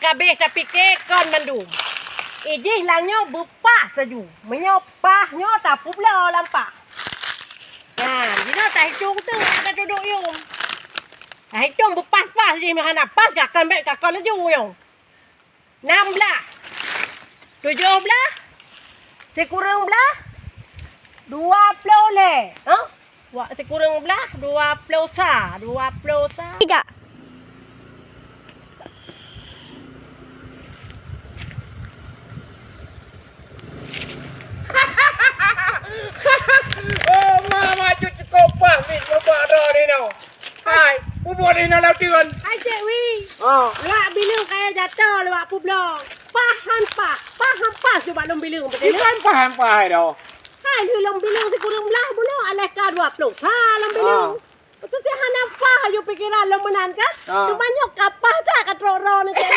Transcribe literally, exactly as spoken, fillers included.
Ka abéh tapike kon mandum. Ijih lam nyoe beupaih laju. Meunyoe paih nyoe tapubloe lam paih. Nyan, jinoe tahitong teuk ka tudok yum. Tahitong beupaih-paih jih meuhana paih ka kon bèk ka kon laju yum. Nam blah. Tujoh blah. Sikureueng blah. Dua ploh lhèe. Hah? Wak sikureueng blah, dua ploh sa, dua ploh sa. Tiga. Oh, ma, ma, cut cukôp paih mit meubak droe nyoe. Hai, peue buet inoe lam teuen? Hai, Cek Wi. Ah. Lewat bileueng kayèe jatoh lewat peubloe. Paih han paih, paih han paih cuba lôn bileueng beutôi. Iban paih han paih doh. Hai, lôn bileueng sikureueng blah bunoe alah ka dua ploh sa lôn bileueng. Ah. Beutôi si hana paih aju pikeran lôn meunan kan? Ah. Cuma nyoe ka paih that ka trok droe nyoe.